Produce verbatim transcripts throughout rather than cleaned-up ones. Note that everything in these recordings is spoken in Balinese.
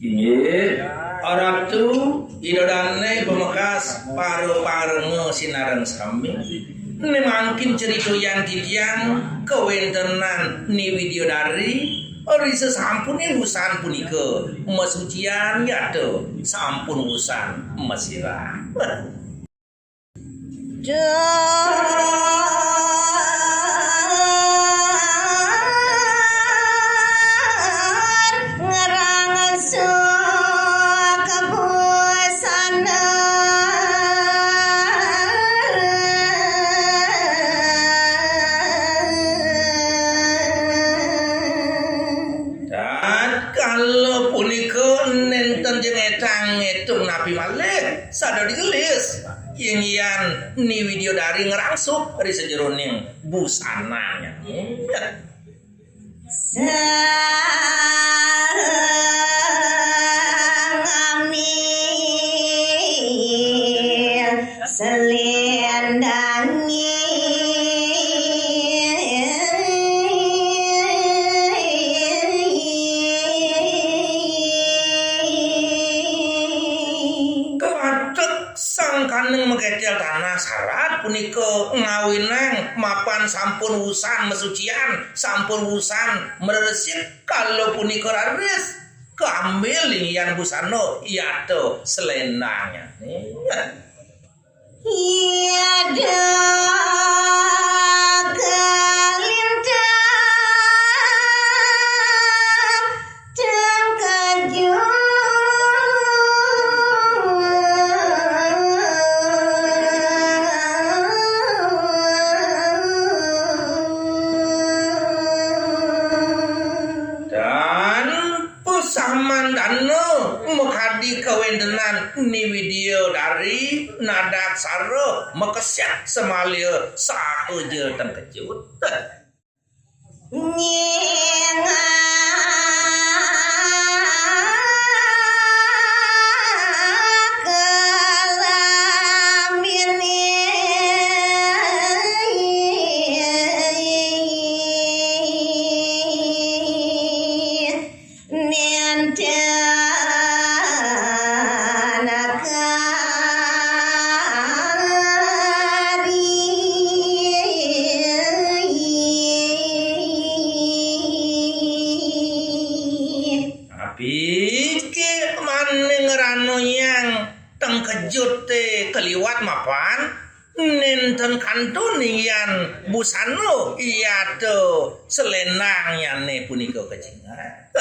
Inggih. Ratu, Ida dané pamekas para parenga sinareng sami. Né mangkin crita yan titiang kawéntenan Ni Widyadari, ri sasampuné wusan punika masucian yata sampun wusan masirah. Dan kala punika nénten jengétang ngétung napi malih sada digelis. Yén yan Ni Widyadari ngrangsuk ri sajeroning busanannya. Kawatek sangkaning magetel tanah sarat punika ngawinang mapan sampun wusan masucian, sampun wusan mreresik, kala punika raris kaambil inggihan busana yata selendangnya. Dan pasamantana makadi kawéntenan Ni Widyadari, Nadaksara, makesiat samaliha saha ja tengkejut. Apike maning ranoyang tengkejute kaliwat mapan nénten kantun inggihan busana yata selendangnyane punika kajingan.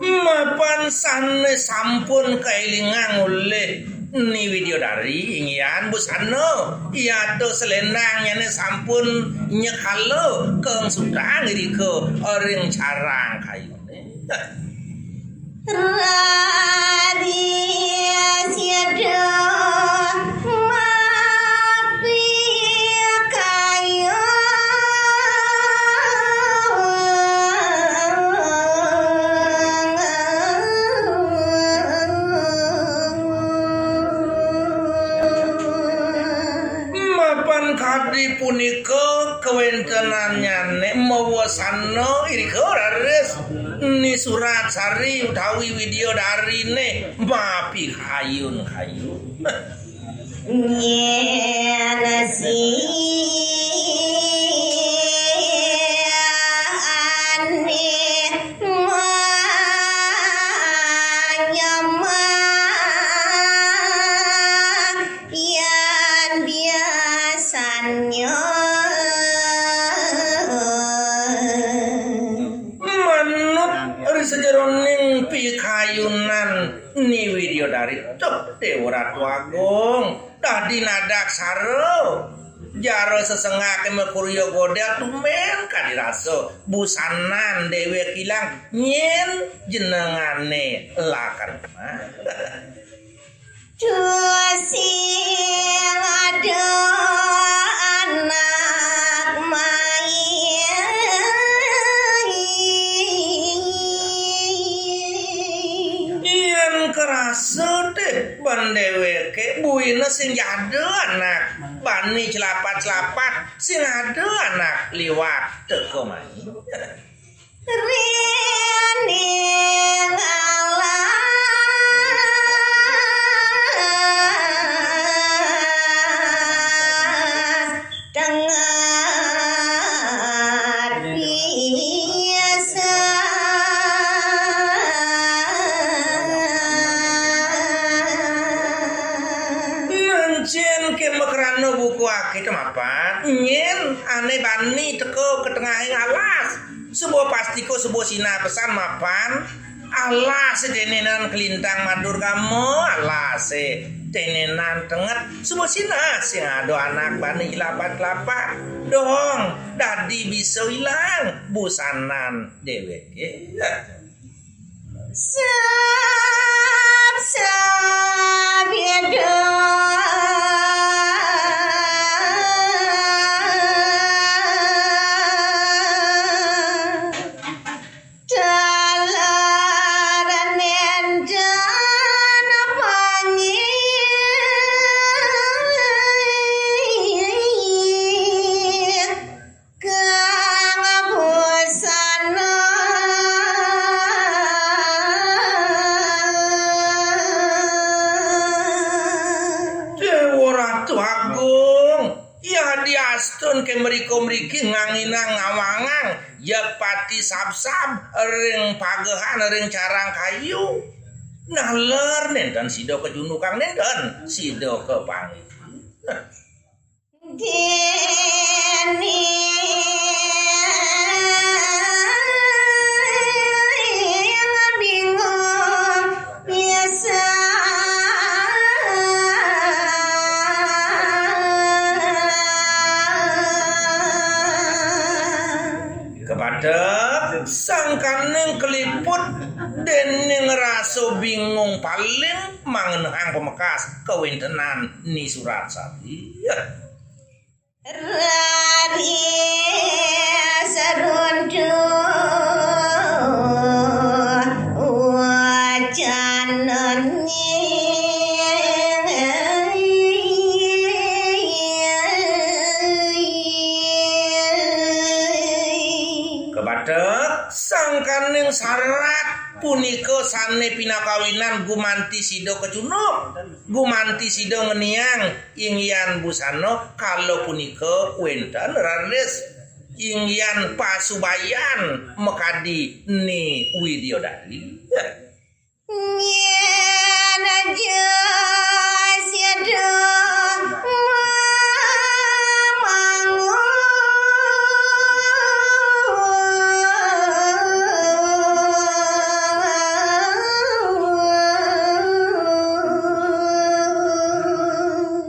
Mapan sane sampun kaelingang olih Ni Widyadari, inggihan busana yata selendangnyane sampun nyekala kang sudang irika ring carang kayune. Mapan kadi punika kawentenannyane mawasana irika raris Ni Suratsari utawi Widyadarine mapikayun-kayun. Manut ri sajeroning pikayunan Ni Widyadari, duh, Dewa Ratu Agung, dadi Nadaksara. Jara sesengake makurya godel tumen kadi rasa busanan dewek ilang nyen jenengane lakar. Dina sing ada anak bani celapat-celapat, sing ada anak liwat teka mai. Rining alas tengah biasa. Nancen ke makrana buku ake temapan, nyen ane bani teka ke tengahing alas. Suba pastika suba sinah pesan mapan, alas tenenan kelintang madur gama, alas tenenan tenget, suba sinah sing ada anak bani jelapat-jelapat. Dong, dadi bisa ilang busanan deweke. Sab, sab, ya dong. Talar nenten panggih kang busana. Dewa Ratu Agung, ya diastun ke mrika mriki nganginang ngawangang, ya pati sabsab ring pagehan ring carang kayu. Nalar nenten sida kajundukang, nenten sida kapanggih. Dene bingung biasa. Kepatek sangkaning kaliput dening rasa bingung paling mangenehang pamekas kawentenan Ni Surat Sari. Rari sarundu wacanane. Kepatek sangkaning sarat punika sane pinakawinan gumanti sida kacunduk, gumanti sida ngeniang inggihan busana kala punika wenten raris inggihan pasubayan makadi Ni Widyadari. Yen aja sida mamangun.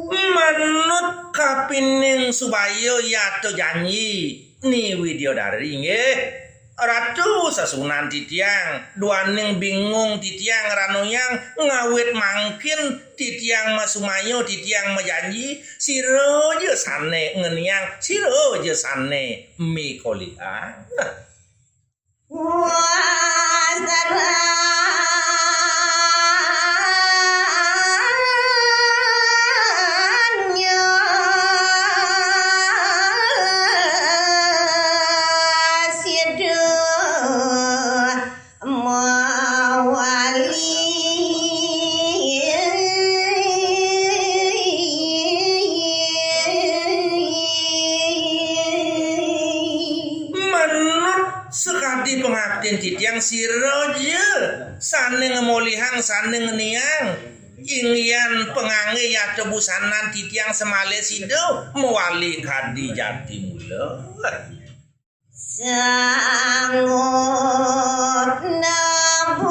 Manut kapining subaya yata janji Ni Widyadari, nggih. Ratu sesuunan titiang, duaning bingung titiang ranayang, ngawit mangkin titiang masumaya, titiang majanji, sira ja sane ngeniang, sira ja sane mikolihang. Mawali. Manut sakadi pangaptin titiang, sira ja sane ngamolihang, sane ngeniang inggihan pangangge yata busanan titiang samaliha sida mawali kadi jati mula. Sanggup nebus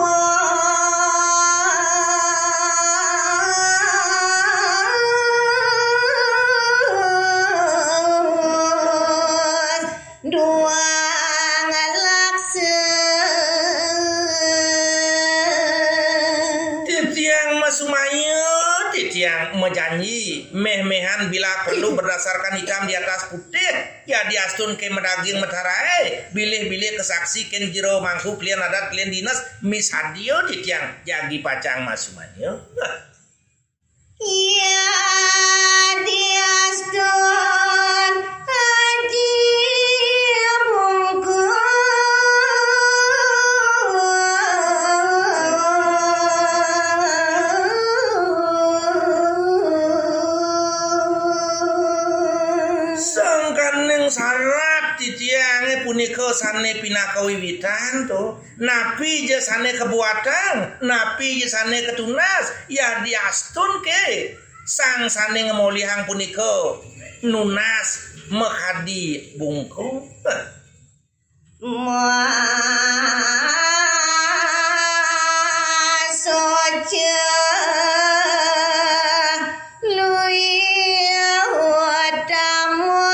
duang laksa. Titiang masumaya, titiang majanji, meh-mehan bila perlu berdasarkan hitam di atas putih. Yadiastun ke madaging matarae, bilih-bilih kasaksi ken jero mangku kelian adat kelian dinas, misadia titiang jagi pacang masumanya. Iya. Diastun Haji Bungku. Sangkaning sarat titiange punika sane pinaka wiwitan to. Napi ja sane kabuatang, napi ja sane katunas, yadiastun ke sang sane ngamolihang punika nunas makadi bungku. Soca lui utama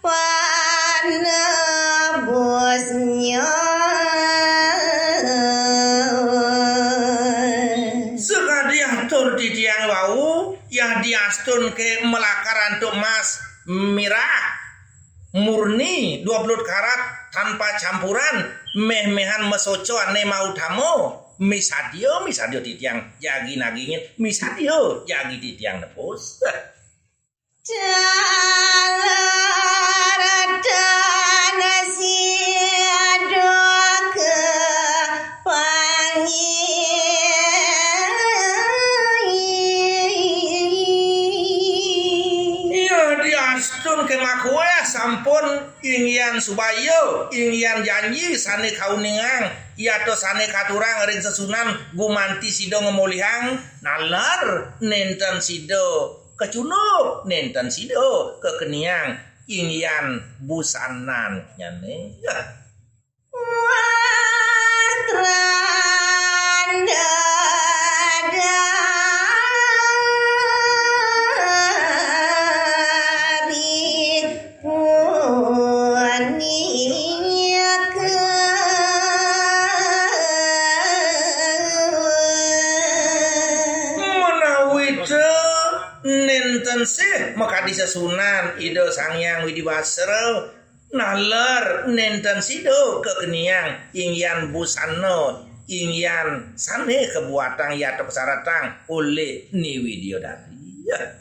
panebusnya. Sakadi atur titiang wau, yadiastun ke malakar antuk mas mirah murni dua puluh karat tanpa campuran, meh-mehan masoca ane mautama, misadia, misadia titiang jagi nagingin, misadia jagi titiang nebus. Talar tanah siaduh ke pangi. Iya, diastun ke makueh sampun inggian subaya, inggian janji sane kauningang, yata sane katurang ring sesunan gumanti sida ngemolihang nalar nenten sida kacunduk, nenten sida kakeniang inggian busanannyane. Wah, keranda dari punika. Menawi ta nenten sih makadi sesunan Ida Sang Hyang Widi Wasra, nalar nenten sida kakeniang inggian busana, inggian sane kabuatang yata kasaratang olih Ni Widyadari. Ya.